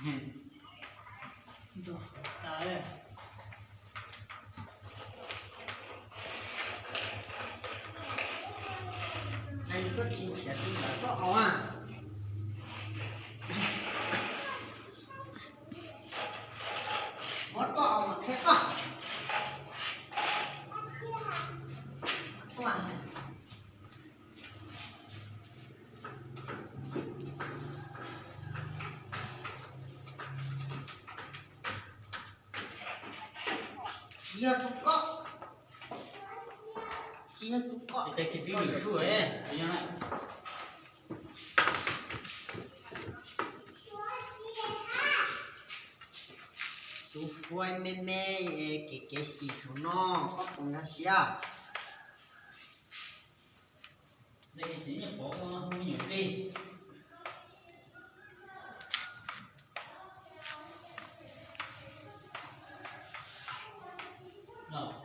Hais koj tsis nrhiav tus ntawd koj aus a. Muab koj aus mas qhia koj. Tsis yog tus koj, tsis yog tus koj. Tib lwm sub, tus suaib me me, kev kev xim saum no, koj puas nkag siab? Txiv Nyiaj Pov ua me nyuam plig. Los